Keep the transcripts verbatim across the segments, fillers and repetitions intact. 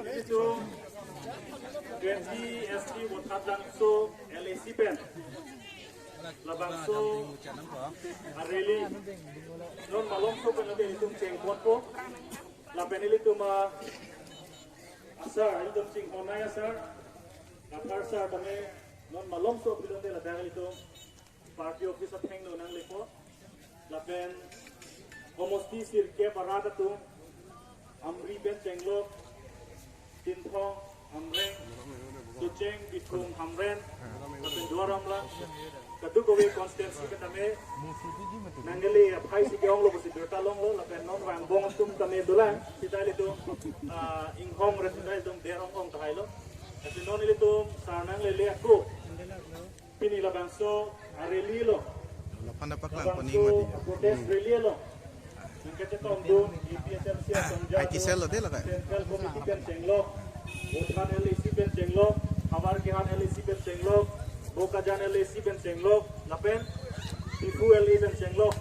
Ilitum twenty S T Vothatlangso L A C pen labangso a-rally non malomso pen lapen ilitum chengponpo. Lapen ilitum, ah, asar, ilitum chinghonnei asar Kathar sir tame non malomso aphi longle, ladak ilitum party office athengno nanglepo. Lapen homosti sirkep arat atum, Amri pen chenglok, Chinthong, Amreng, Socheng, Bithung, Hamren, lapen Duar Amla, kadokave constituency pen tame nangle aphai si ke-onglo pusi birta longlo, lapen non vangbom atum tame dolang, seta ilitum, ah, inghong re seta ilitum der ong-ong tahailo. Lasi non ilitum sar nanglele ako pini labangso a-rally along, laphan dapak lang, labangso koning mati ya, protest rally along nangkachetongdun A P H L C asong, I T cell lo de lakai. Central Committee pen chenglok, Vothat L A C pen chenglok, Howraghat L A C pen chenglok, Bokajan L A C pen chenglok, lapen Diphu L A pen chenglok.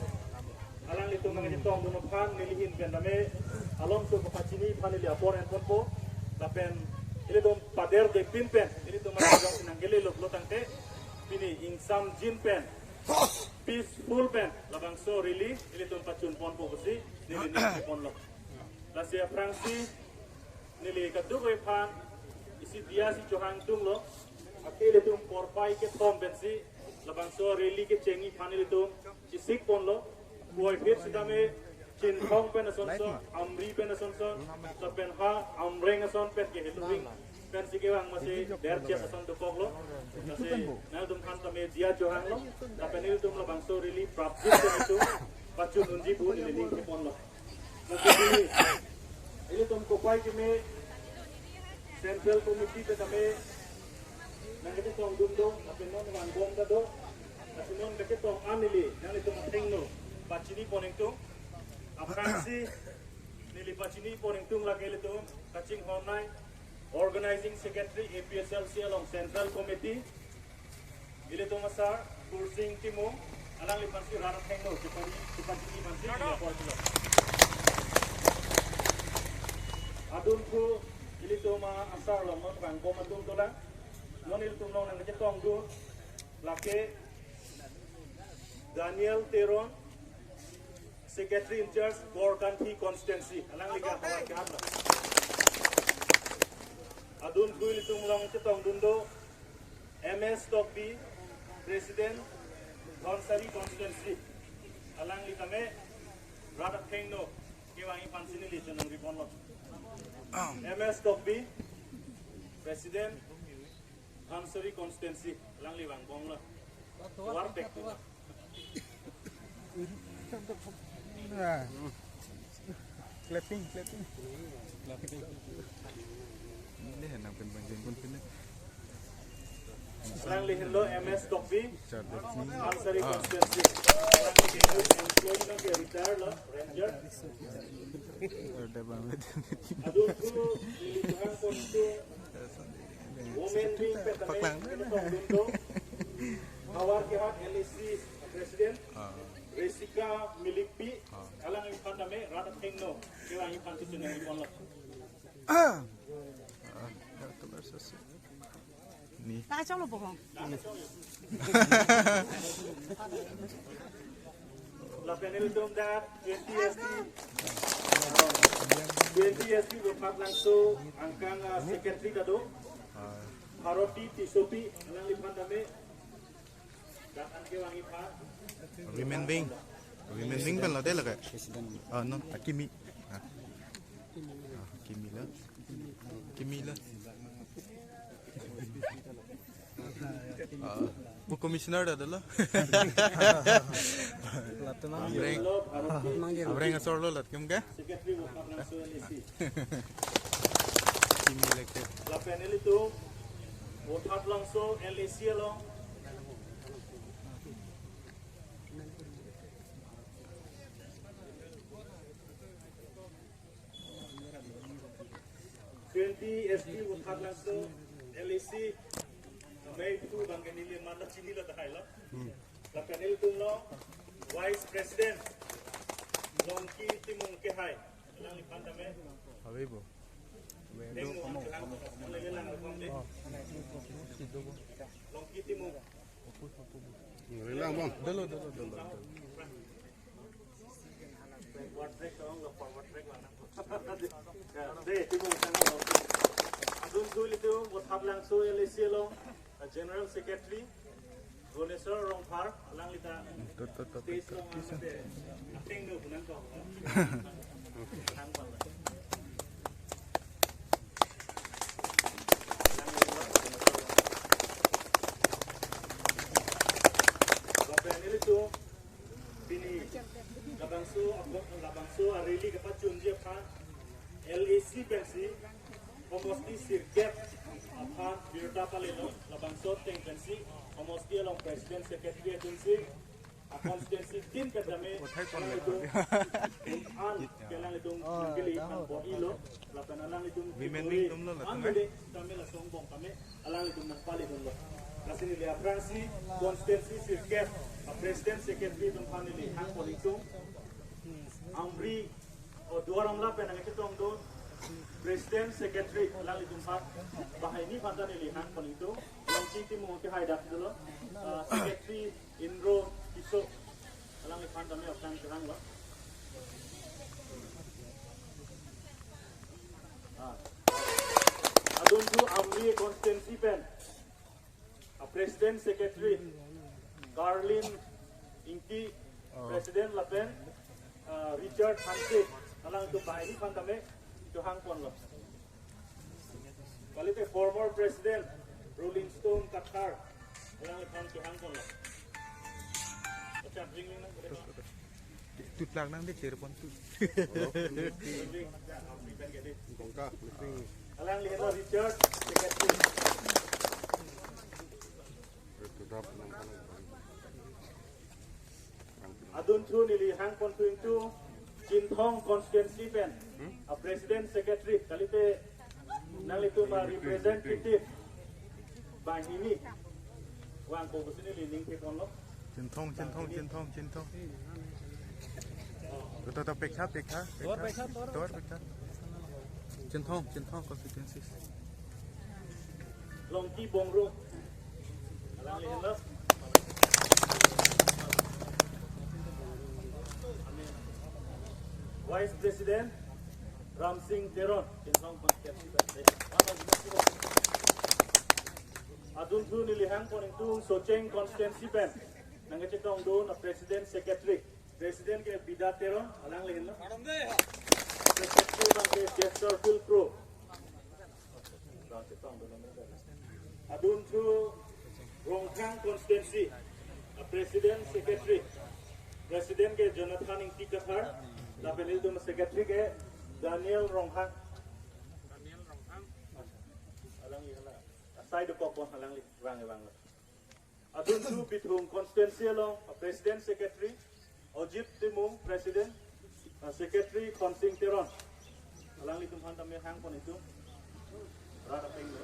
Alanglitum nangchetongdun aphan neli ahin pen tame alomso kapachini aphan neli apor enponpo. Lapen ilitum paderdepin pen ilitum ajok si nangkele loklo tangte, pini ingsamjin pen, peaceful pen labangso rally ilitum pachunponpo pusi neli ningjeponlo. Lasi aphrangsi neli kadokave aphan isi diya si chohang tunglo. Athe ilitum porphai kethom pensi labangso rally kechengji aphan ilitum chesikponlo. Puvoiphit sitame Chinthong pen asonson, Amri pen asonson, lapen ha Amreng ason pen ke Heloving pensi kevang masi derchet ason dokoklo. Lasi nangtum aphan tame diya chohanglo. Lapen ilitum labangso rally prapjin pen itum pachun unji pu neli ningjeponlo. Lasi ilitum kopai keme Central Committee pen tame nangkachetongdun do, lapen non vangbom ta do, lapen non kachetong an neli nanglitum athengno pachinipon ingtung. Aphrangsi neli pachinipon ingtung lake ilitum kachinghonnei Organizing Secretary A P H L C along Central Committee, ilitum asar Kursing Timung, alangliphansi rat athengno chepari, chepari aphansi neli apor pilo. Adunthu ilitum asar along non vangbom atum dolang. Non ilitum along nangkachetongdun lake Daniel Teron, Secretary in charge, Borkanthi Constituency, alangli ke Howraghat lo. Adunthu ilitum along chetongdun do M S Tokbi, President, Dhansiri Constituency, alangli tame rat athengno kevangji aphansi neli cheningriponlo. M S Tokbi, President, Dhansiri Constituency, alangli vangbomlo. Tovar pek tu. Clapping, clapping. Ini henang pen banjeng pun pin. Alangli henlo M S Tokbi, Dhansiri Constituency. Alangli henlo employee nangke retire lo, ranger. Ada bang. Adunthu neli chohangpon ingtung women wing pen tame paklang, chetongdun do Howraghat L A C President, ah, Resika Milikpi, ah, alangliphan tame rat athengno kevangji aphansi cheningriponlo. Ah, ya, tebar sasi. Ni. Laso cholo bohong. Lapen ilitum dak twenty S T, twenty S T Vothatlangso angkang, ah, secretary ta do, Bharati Tissopi, alangliphan tame dak an kevangji aphan. Women wing. Women wing pen lo de lake. Ah, no, akimi. Ah. Ah, akimi lo. Akimi lo. Ah, bu commissioner ta dolo. Amreng, Amreng asor lo lat kim ke? Kimi leke. Lapen ilitum Vothatlangso L A C along twenty S T Vothatlangso L A C, mei thu bang ke neli man chinilo tahai lo. Hmm. Lapen ilitum along Vice President Longki Timung kehai. Abe bo. Relang bang. Dolo, dolo, dolo. Adun thu ilitum Vothatlangso L A C along, uh, General Secretary Goneswar Rongphar, alangli ta Tot, tot, tot, stage tot, along tot. Ang ate, acting do kunang ko. Ang pala. Bapak nelitum, pini labangso, labangso a-rally kapachunji aphan L A C pensi homosti sirkep aphan birta palelo, labangso ateng pensi homosti along president secretary atumsi a-constituency tin pen tame Uthai pon alangtum le. An kelang itum Oh, kili daho. Kan bor-ilo, lapen alanglitum Women kikuri wing atum lo latum, an eh? Bile tame la songbong tame alanglitum nangpalidunlo. Lasi neli aphrangsi constituency sirkep a-president secretary atum aphan neli hangpon ingtung. Amri, o, Duar Amla pen nangkachetongdun president secretary alanglitum aphan, banghini aphan ta neli hangpon ingtung. Longki Timung ke haidak dolo. Ah, secretary Indro Tisso, alangliphan tame aphrang cheranglo. Ah. Adun thu Amri constituency pen a-president secretary Carlin Ingti, oh, president lapen, ah, Richard Hanse, alangtum banghini aphan tame kehangponlo. Kalite former president Rolling Stone Kathar, alangliphan kehangponlo. Accha, ring ring nang. Tutlak nang di telepon tu. Ring ring, ya, Amri pen ke di. Bongka, ring. Alangli henlo Richard, secretary. Tutup nang. Adun thu neli hangpon ingtung Chinthong constituency pen a-president secretary, kalite nanglitum a-representative banghini vangpo pusi neli ning theponlo. Chinthong, Chinthong, Chinthong, Chinthong. Tutup, tutup, pekha, pekha, pekha. Tor pekha, tor. Tor pekha. Chinthong, Chinthong constituency. Longki Bongrung. Alangli henlo. Vice President Ramsing Teron, Chinthong constituency. Adun thu neli hangpon ingtung Socheng constituency pen nangkachetongdun a-president secretary. President ke Bida Teron, alangli henlo. Secretary abang ke Chester Philcro. Adun thu Rongkhang constituency, a-president secretary. President ke Jonathan Ingti Kathar, lapen ilitum secretary ke Daniel Rongkhang. Daniel Rongkhang. Alangli hala. Asai dokokpon alangli, vang vanglo. Adun thu Bithung constituency along, a-president secretary, Ojit Timung, president, a-secretary Khonsing Teron. Alanglitum aphan tame hangpon ingtung. Rat apeng lo.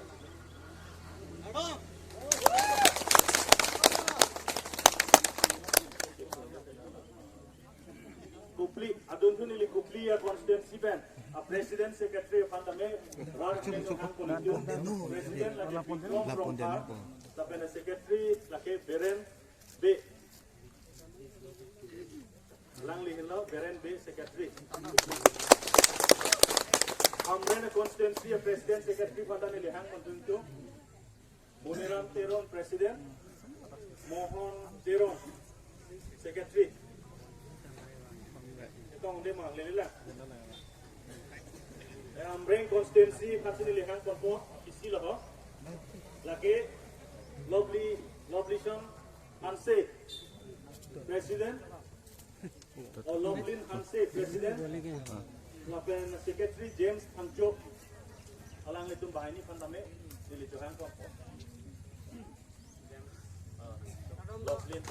Kopili, adun thu neli Kopili a-constituency pen a-president secretary aphan tame rat apeng lo hangpon ingtung. President lake Bikrom Rongphar, lapen a-secretary lake Beren Bey. Alangli henlo Beren Bey secretary. Hamren constituency a-president secretary aphan ta neli hangpon ingtung. Moniram Teron, president. Mohon Teron, secretary. Ito ang dema, lelila. Eh, Amreng constituency aphansi neli hangponpo, isi lo ho. Lake Lovely, Lovelyson Hanse, president. O Lovelyn Hanse, president. Lapen secretary James Thangcho. Alanglitum banghini aphan tame neli chohangpo. James, uh, Lovelyn.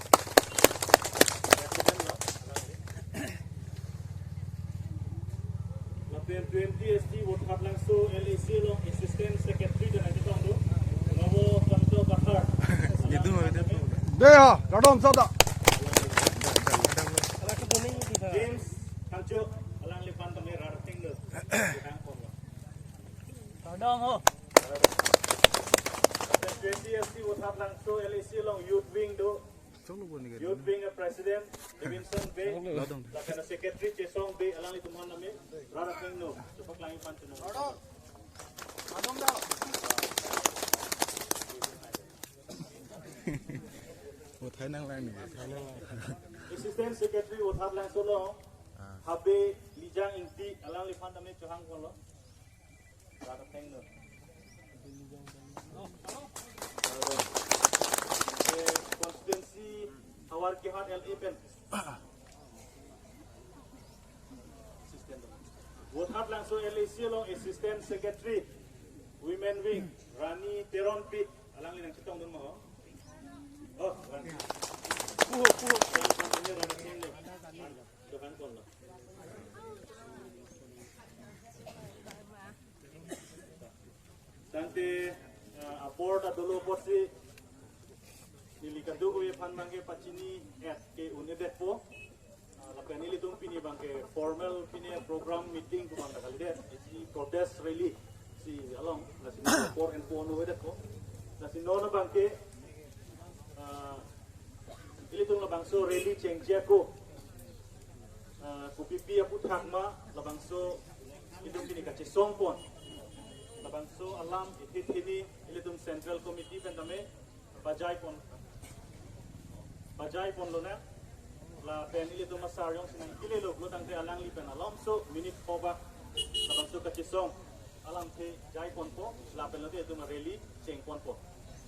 President lo, alangli. Lapen twenty S T Vothatlangso L A C along assistant secretary ta nangchetongdun. Nomo Kanto Kathar. Itu, itu. Dei ha, kardom sata. James Thangcho, alangliphan tame rat apeng lo. Kardom ho. Twenty S T Vothatlangso L A C along Youth Wing do. Youth Wing a President Davidson Bey, lapen Secretary Chesong Bey, alanglitum aphan name rat athengno chepaklang-ik aphan chenong. Vothai nanglang ni. Assistant Secretary Vothatlangso along, ah, Habe Lijang Ingti, alangliphan tame chohang kolo. Rat athengno. Eh, constituency Howraghat L A pen. Assistant. Vothatlangso L A C along Assistant Secretary, Women Wing, Rani Teronpi, alangli nangchetongdun ma ho? Oh, Rani. Puho, puho. Rani Teronpi. Chohang kolo. Tangte, eh, apor ta dolo apotsi neli kadokave aphan abangke pachini-et ke un-edetpo. Ah, lapen nelitum pini abangke formal pini program meeting pu abang ta kalidet. Isi protest rally si along, lasi apor enpo un-edetpo. Lasi non abangke, ah, ilitum labangso rally chengji ako, ah, kopipi aphuthak ma labangso ilitum pini kachesongpon. Labangso alam isi hini ilitum Central Committee pen tame pajai pon, pajai ponlonang. Lapen ilitum asar jongsi nangkilelo pulo tangte alangli pen alamso minute pho bak labangso kachesong alamthe jai ponpo, lapen lote ilitum rally cheng ponpo.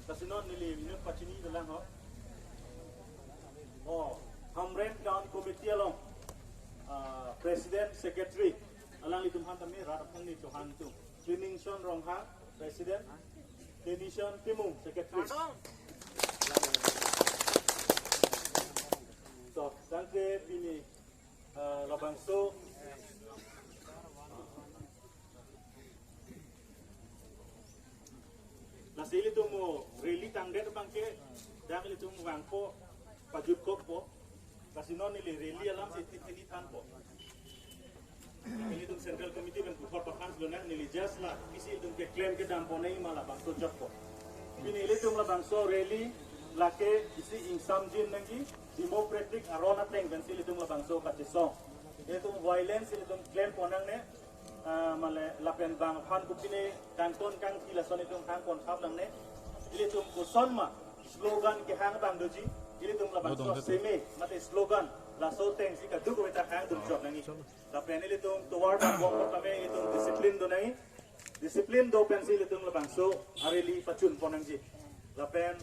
Lasi non neli inut pachini dolang ho. Oh, Hamren Town Committee along, ah, President, Secretary, alanglitum aphan tame rat athengno chohangdun. Cleaningson Ronghang, President, Cleaningson Timung, Secretary. So, tangte pini, ah, labangso. Lasi ilitum mo rally tangdet abangke, dak ilitum vangpo, pajutkokpo. Lasi non neli rally alamsi isi hini thanpo. Ilitum Central Committee pen puthot pathanlonang, neli just la isi ilitum keklem kedam ponnei ma labangso ajokpo. Pini ilitum labangso rally lake isi ingsamjin nangji, democratic aron ateng pensi ilitum labangso kachesong. Ilitum violence ilitum klem ponnangne, ah, male lapen bang aphan kopine kangton kangthi lason ilitum hang ponthap nangne. Ilitum koson ma slogan kehang abang doji, ilitum labangso seme mate slogan laso atengsi kadokave ta hang dunchot nangji. Lapen ilitum tovar bang bong tame ilitum discipline do nangji. Discipline do pensi ilitum labangso a-rally pachun ponnangji. Lapen,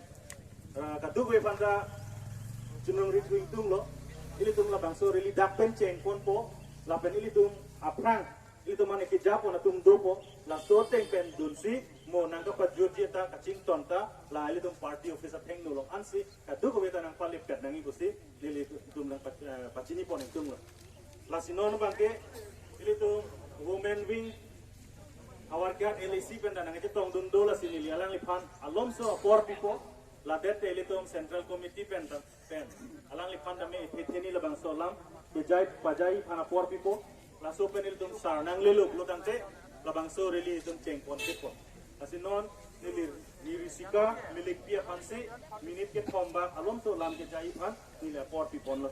ah, kadokave aphan ta chiningri thu ingtunglo, ilitum labangso rally dak pen cheng ponpo, lapen ilitum aphrang ilitum mane kejapon atum dopo, laso ateng pen dunsi mo nangkapajutji ta kachington ta la ilitum party office athengno along ansi kadokave ta nangpalipet nangji pusi nelitum nang pa-, eh, pachini pon ingtunglo. Lasi non abangke ilitum Women Wing Howraghat L A C pen ta nangchetongdun do, lasi neli alangliphan alamso apor pipo, ladet te ilitum Central Committee pen ta pen alangliphan tame isi hini labangso alam kejai pajai aphan apor pipo. Laso pen ilitum sar nanglelo pulo tangte labangso rally ilitum cheng pon tippo. Lasi non neli, neli risika milikpi aphansi minute kethom bak alamso alam kejai aphan neli apor piponlo.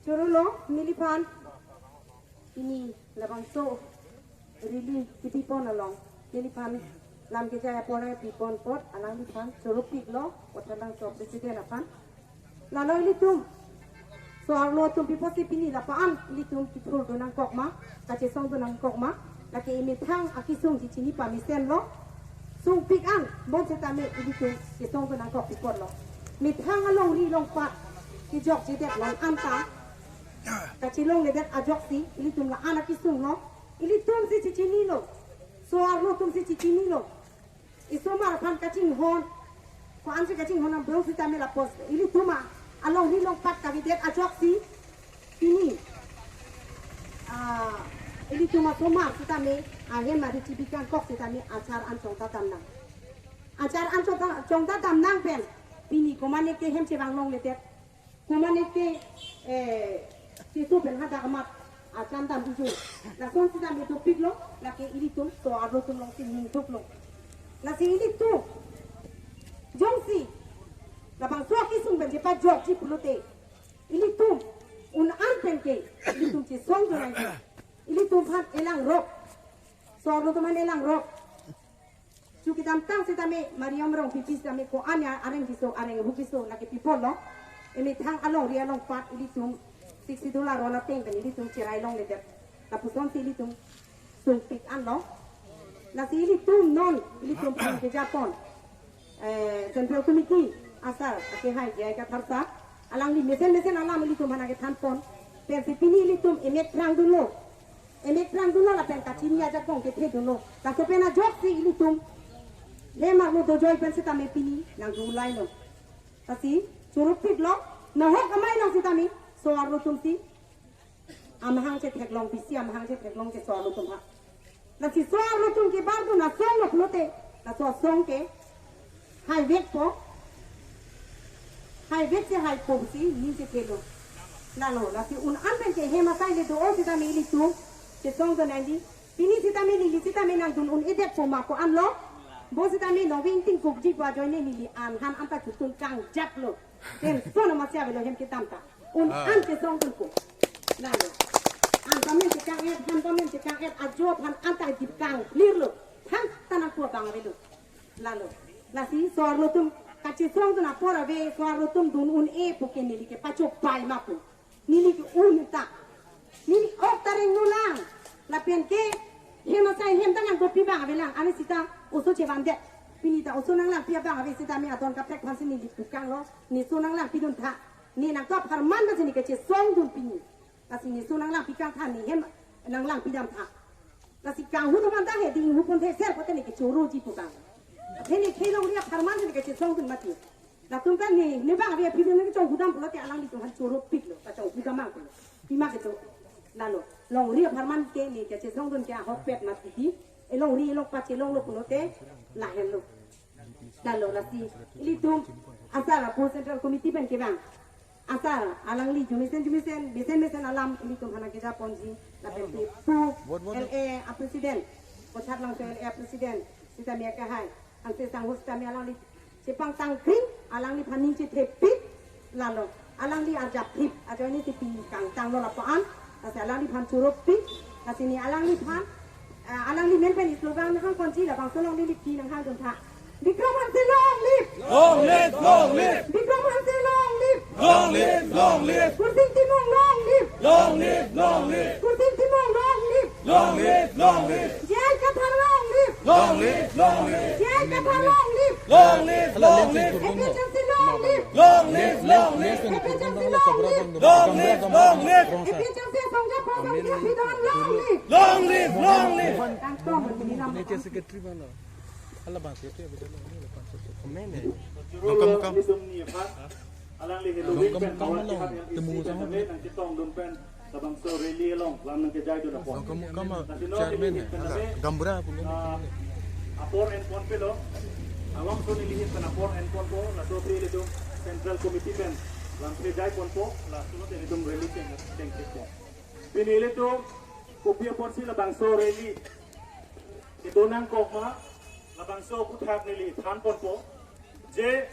Chorolo, neliphan pini labangso rally kipipon along neliphan lam kejai apor pipon apot alangliphan choropiklo, Vothatlangso President aphan. Lalo ilitum so-arlo atum pi apotsi pini lapu-an ilitum kithurdun nangkok ma, kachesongdun nangkok ma, lake emethang akesung chichini pamesenlo. Sungpik an bom setame ilitum kesongdun nangkok pi apotlo. Methang alongri longpat kejokjedet along anta kachelongledet ajoksi ilitum la-an akesunglo. Ilitumsi chichinilo, so-arlo atumsi chichinilo. Isomar aphan kachinghon, ko-ansi kachinghon abang setame lapu-an ilitum alongri longpat kavedet ajoksi pini, ah, ilitum asomar setame ahem ari chibi kangkok setame achar an chongta damnang. Achar an chongta, chongta damnang pen pini komane ke hem chevanglongledet. Komat ke, eh, keso pen hadak amat achan dam ijo. Lason sitame dopiklo, lake ilitum so-arlo atum along si ning thuklo. Lasi ilitum jongsi labangso akesung pen kepajokji pulote, ilitum un-an pen ke ilitum chesongdun nangji. Ilitum aphan elangrok. So-arlo atum aphan elangrok. Chu kedamtang sitame Mariam Rongpipi sitame ko-an areng keso, areng hu keso lake pi apotlo. Emethang alongri along pat ilitum Sixth Schedule aron ateng pen ilitum cherai longledet. Lapuson si ilitum sungpik anlo. Lasi ilitum non ilitum aphan kejapon, eh, Central Committee asar akehai J I Kathar sir, alangli mesen mesen alam ilitum aphan kethanpon. Pensi pini ilitum emek phrangdunlo. Emek phrangdunlo lapen kachini ajakong kethedunlo. Laso pen ajoksi ilitum hem arlo dojoi pen sitame pini nangdun lailo. Lasi choro piklo, nahok amei nang sitame so-arlo atum si amahang chetheklong, bisi amahang chetheklong ke so-arlo atum ha. Lasi so-arlo atum kebardun asong lo pulote, laso asong ke haivekpo, haivek si haipo si ning chethelo. Lalo, lasi un-an pen ke hem asai le do-o sitame ilitum chesongdun nangji. Pini sitame neli sitame nangdun un-edetpo ma ko-anlo. Bo sitame nong vingting kukji pu ajoine neli an han anta chutun kangjatlo. Tension amatsi avelo hem kedam ta. Un-an chesongdunpo. Lalo. An pamen chekang-et, han pamen chekang-et, ajo aphan anta dip kangklirlo. Than tanang pu abang avelo. Lalo. Lasi so-arlo atum kachesongdun apor ave, so-arlo atum dun un-epo ke neli ke pachopai ma pu. Neli ke un ta. Neli ok ta rengnolang. Lapen ke hem asai hem ta nangdopi abang avelang. Ane sita oso chevandet. Pini ta oso nanglangpi abang ave sitame adon kaprek aphansi neli pukanglo. Ne oso nanglangpidun tha. Ne nangto apharman ta si ne kachesongdun pini. Lasi ne oso nanglangpi kangtha ne hem nanglangpi dam tha. Lasi kanghu atum anta he ding huponthekser pulote ne kechoroji pukang. Athe ne kelongri apharman si ne kachesongdun mati. Latum kan ne, ne abang ave aphi ne kachonghu dam pulote alanglitum aphan choropiklo, kachonghu dam mang pulo. Pima kecho. Lalo, longri apharman ke ne kachesongdun ke ahokpet mati di. Elongri elong pachelonglo pulote lahenlo. Lalo lasi ilitum asar apo Central Committee pen kevang. Asar alangli jumisen jumisen, mesen mesen alam ilitum aphan kejaponji. Lapen ke pu L A a President, Kocharlangso L A a President, sitame akehai Angse Sangho sitame alangli chepangtangkring, alangliphan ning chethepik, lalo alangli arjap thip ajoine si pini kangtanglo lapu-an. Lasi alangliphan choropik, lasi ne alangliphan, ah, alangli men pen slogan nanghangponji, labangso along neli pi nanghangdun tha. Bikram Hanse long live! Long live, long live! Bikram Hanse long live! Long live, long live! Kursing Timung long live! Long live, long live! Kursing Timung long live! Long live, long live! J I Kathar long live! Long live, long live! J I Kathar long live! Long live, long live! A P H L C long live! Long live, long live! A P H L C long live! Long live, long live! A P H L C songja po songja pidon long live! Long live, long live! Kangtong, Secretary mana? Ala bang siapa ya, betul ni, ala bang siapa? Mene. Nongkam kam. Alangli nongkam kam along temu sama. Nangchetongdun pen labangso rally along lam nangkejaidun apot. Nongkam kam chairman ya. Gambra punya. Ah, apor enpon pelo. Along so neli hin pen apor enponpo, laso pini ilitum Central Committee pen lam kejaiponpo, laso nelitum rally cheng chengpo. Pini ilitum kopi aporsi labangso rally kedo nangkok ma, labangso aphuthak neli thanponpo. Je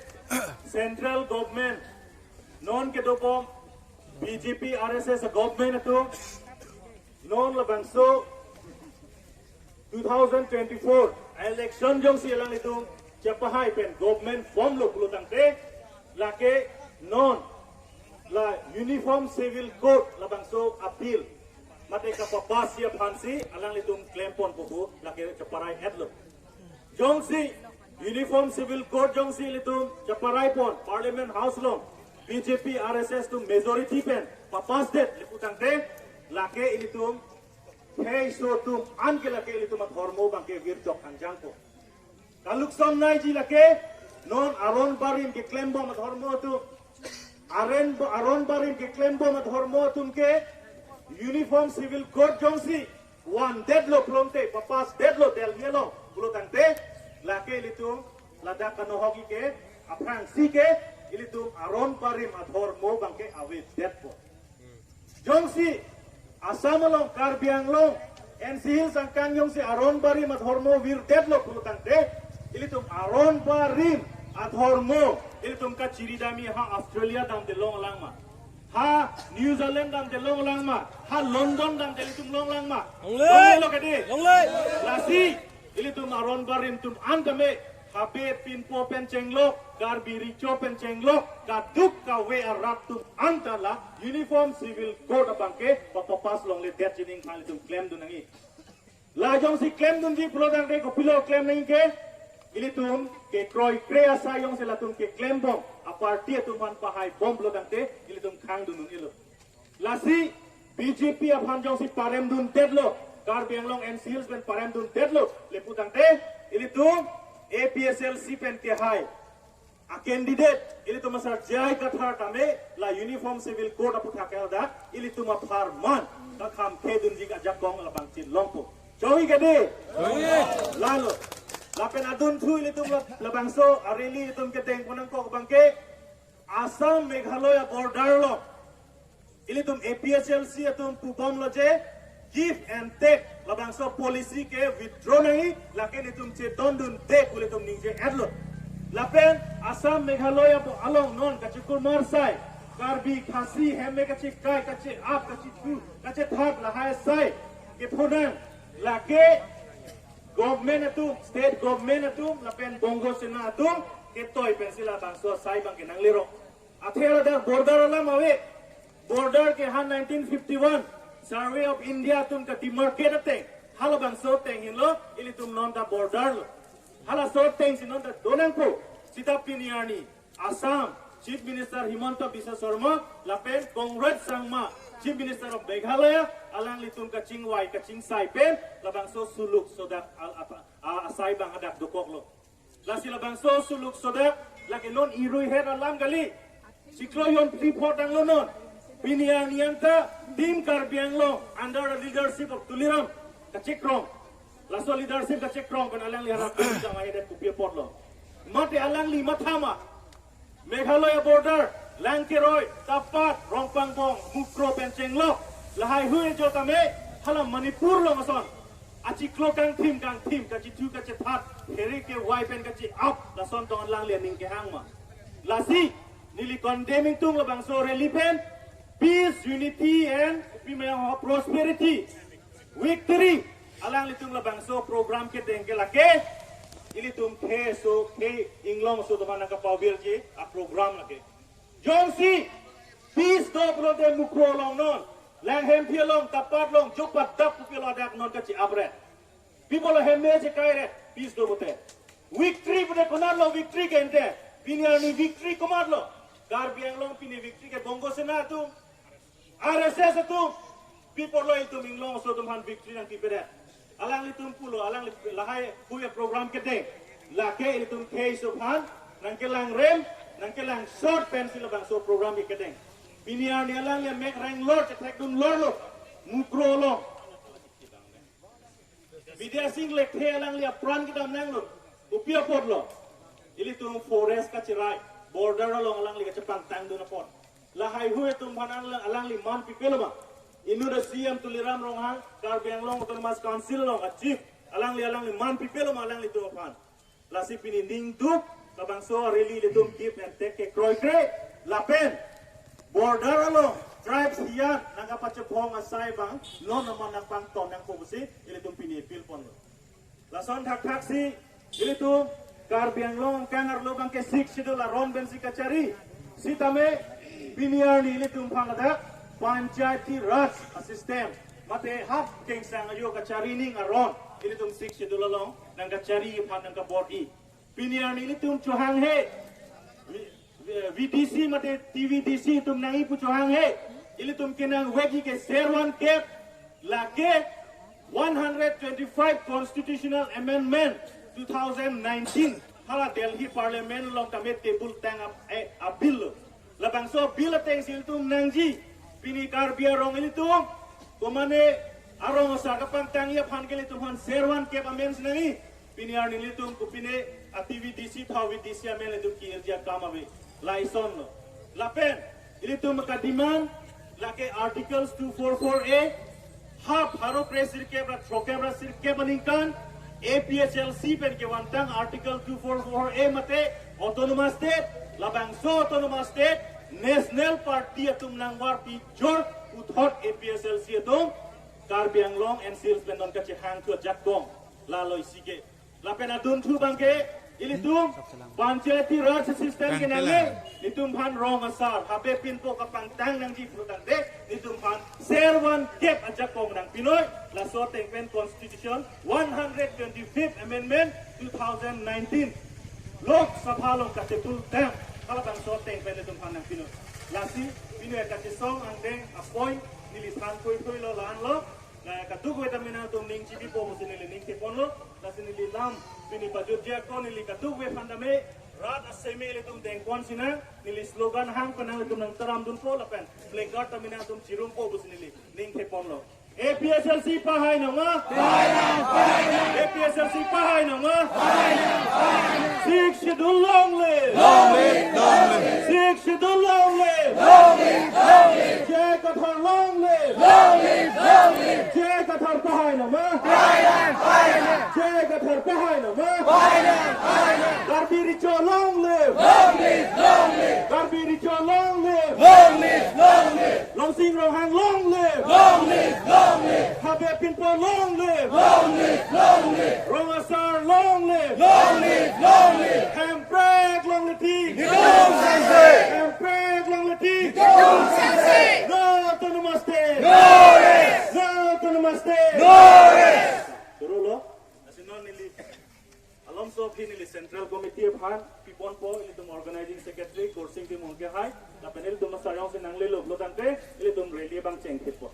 Central Government, non kedobom B J P R S S government atum, non labangso two thousand twenty-four election jongsi alanglitum chepahai pen government formlo pulo tangte, lake non la Uniform Civil Code labangso a-bill mate kapapass-ji aphansi alanglitum klemponpo pu lake cheparai-etlo. Jongsi Uniform Civil Code jongsi ilitum cheparaipon Parliament House along B J P R S S atum majority pen papassdet le pu tangte, lake ilitum hei so atum an ke lake ilitum adhormo abang ke virtok hangjangpo. Kalukson naiji lake non aron barim keklembom adhormo atum. Aren, aron barim keklembom adhormo atum ke Uniform Civil Code jongsi vandetlo pulote, papassdetlo Delhi along pulo tangte, lake ilitum ladak kanohok ke aphrangsi ke Ilitum aron barim adhormo abangke avedetpo. Jongsi Assam along, Karbi Anglong, N C Hills angkang jongsi aron barim adhormo virdetlo pulotangte, ilitum aron barim adhormo ilitum kachiridamji ha Australia damde longlang ma, ha New Zealand damde longlang ma, ha London damde ilitum longlang ma? Longle. Longlelo kedi. Longle. Lasi ilitum aron barim atum an tame, habe pinpo pen chenglok, Karbi Recho pen chenglok, kaduk kave arat atum anta la Uniform Civil Code abangke papapass longledetji aning aphan ilitum klemdun nangji. La jongsi klemdunji pulotangte kopilo klem nangji ke, ilitum kekroikre asai jongsi latum keklembom, aparty atum aphan pahaibom pulotangte ilitum khangdun un-elo. Lasi B J P aphan jongsi paremdundetlo, Karbi Anglong N C Hills pen paremdundetlo, le putangte ilitum A P H L C pen kehai a candidate ilitum asar J I Kathar tame la Uniform Civil Code aputhak ke ladak ilitum apharman kakham khedunji ajakong labang chinlongpo. Choi kedi? Choi. Lalo. Lapen adunthu ilitum la-, labangso a-rally ilitum kedengpon nangkok abangke Assam Meghalaya border along ilitum A P H L C atum pubomlo je, give and take labangso policy ke withdraw nangji, lake ilitum chedondunde pu ilitum ningje-etlo. Lapen Assam Meghalaya pu along non kachikur marsai, Karbi Khasi hemme kachikai, kache-ap, kachithu, kachethat lahai asai kephonang, lake government atum, state government atum lapen Bongo Sena atum ketoi pensi labangso asai abangke nanglerok. Athe ladak border alam ave. Border ke ha nineteen fifty-one Survey of India atum ka-demarcate ateng, halabangso ateng henlo ilitum non ta border lo. Halaso atengsi non ta donangpo. Seta pini arni Assam Chief Minister Himanta Biswa Sarma lapen Conrad Sangma, Chief Minister of Meghalaya, alanglitum kachingvai kachingsai pen labangso suluk sodak al apa, a, asai abang hadak dokoklo. Lasi labangso suluk sodak lake non irui het alam kali. Chiklo jon phli photanglo non. Pini arni anta Team Karbi Anglong under the leadership of Tuliram kachikrong. Laso leadership kachikrong pen alangli harap pen jang ahedet kopi apotlo? Mate alangli mathama Meghalaya border, Langkeroi, Tapat, Rongpangbong, Mukroh pen chenglok lahai hui jo tame, hala Manipur along ason achiklo kangthim kangthim, kachithu kachethat, here kevai pen kache-ap, lason tong alangli aning kehang ma? Lasi neli condemning tung labangso rally pen, peace, unity and pi meyang ho prosperity, victory. Alanglitum labangso program kedeng ke lake ilitum khe so khe inglongso atum aphan nangkapavirji a-program lake. Jongsi peace do pulote Mukroh along non, Langhemphi along, Tapat along, jo padap puke ladak non kache-apret. Pi pulo hemme chekairet, peace do pulote. Victory pulote konatlo victory ke ante? Pini arni victory komatlo? Karbi Anglong pini victory ke Bongo Sena atum, R S S atum. Pi pulo itum inglongso atum aphan victory nangpipedet? Alanglitum pulo, alangli lahai hui a-program kedeng lake ilitum khei so aphan nangkelangrem, nangkelang short pensi labangso program kedeng. Pini arni alangli amek reng lor, chethekdun lorlo Mukroh along. Bidya Sing Lekthe alangli apran kedam nanglo. Kopi apotlo? Ilitum forest kacherai, border along alangli kachepangtangdun apot. Lahai hui atum aphan alang-, alangli man pipelo ma? Inut a-C M Tuliram Ronghang, Karbi Anglong Autonomous Council along a-chief, alangli, alangli man pipelo ma alanglitum aphan? Lasi pini ningduk labangso rally ilitum give and take kekroikre, lapen border along tribes hiyan nangkapachephong asai abang non aman nangpangton nangpo pusi ilitum pini appeal ponlo. Lason thakthaksi ilitum Karbi Anglong angkang arlo abangke Sixth Schedule aron pensi kachari. Sitame pini arni ilitum aphan ladak Panchayati Raj a-system, mate hap kengsang ajo kachari ning aron ilitum Sixth Schedule along nangkachari aphan nangkabor-i. Pini arni ilitum chohanghe, V D C mate T V D C atum nangji pu chohanghe. Ilitum kenangvekji ke ser van kep, lake one hundred twenty-five Constitutional Amendment two thousand nineteen, hala Delhi Parliament along tame table tang a, eh, a-bill lo. Labangso bill atengsi ilitum nangji. Pini Karbi arong ilitum, komane arong asar kapangtangji aphan ke ilitum aphan ser van kep amen si nangji. Pini arni ilitum kopine a-T V D C, thau V D C amen ilitum ki-irji akam ave. Laisonlo. Lapen ilitum kademand lake Articles two four four A, ha pharo kre sirkep ra throkkep ra sirkep aningkan A P H L C pen kevantang Article two four four A mate Autonomous State, labangso Autonomous State National Party atum nangvarpi jor puthot A P H L C atum Karbi Anglong N C Hills pen non kachehang thu ajakong lalo isi ke. Lapen adunthu abangke ilitum Panchayati Raj system ke nangle, nelitum aphan rong asar, habe pinpo kapangtang nangji pulotangte, nelitum aphan ser van kep ajakong nangpinoi, laso ateng pen Constitution one hundred twenty-fifth Amendment two thousand nineteen Lok Sabha along kachetultang, halabangso ateng pen nelitum aphan nangpinoi. Lasi, pini kachesong angdeng a-point neli than thoithoilo la-anlo, la kadokave tame nangtum ning chipipo pusi neli ning theponlo, lasi neli lam pini pajutji ako neli kadokave aphan tame rat aseme ilitum dengpon sinang, neli slogan hang pen nanglitum nangtaramdunpo lapen placard tame nangtum chirumpo pusi neli ning theponlo. A P H L C pahai nangma? A P H L C pahai nangma? Sixth Schedule long live! Long live! Long live! Sixth Schedule long live! Long live! Long live! J I Kathar long live! Long live! Long live! J I Kathar pahai nangma? Pahai nang! Pahai nang! J I Kathar pahai nangma? Pahai nang! Pahai nang! Karbi Recho long live! Long live! Long live! Karbi Recho long live! Long live! Long live! Longsing Ronghang long live! Long live! Long live! Habe pinpo long live! Long live! Long live! Rong asar long live! Long live! Long live! Hemprek longle tik! Nelitum sangse! Hemprek longle tik! Nelitum sangse! No Autonomous State! No rest! No Autonomous State! No rest! Surulo. Lasi non neli alomso aphi neli Central Committee aphan piponpo, ilitum Organizing Secretary Kursing Timung kehai, lapen ilitum asar jongsi nanglelo pulotangte, ilitum rally abang chengthippo.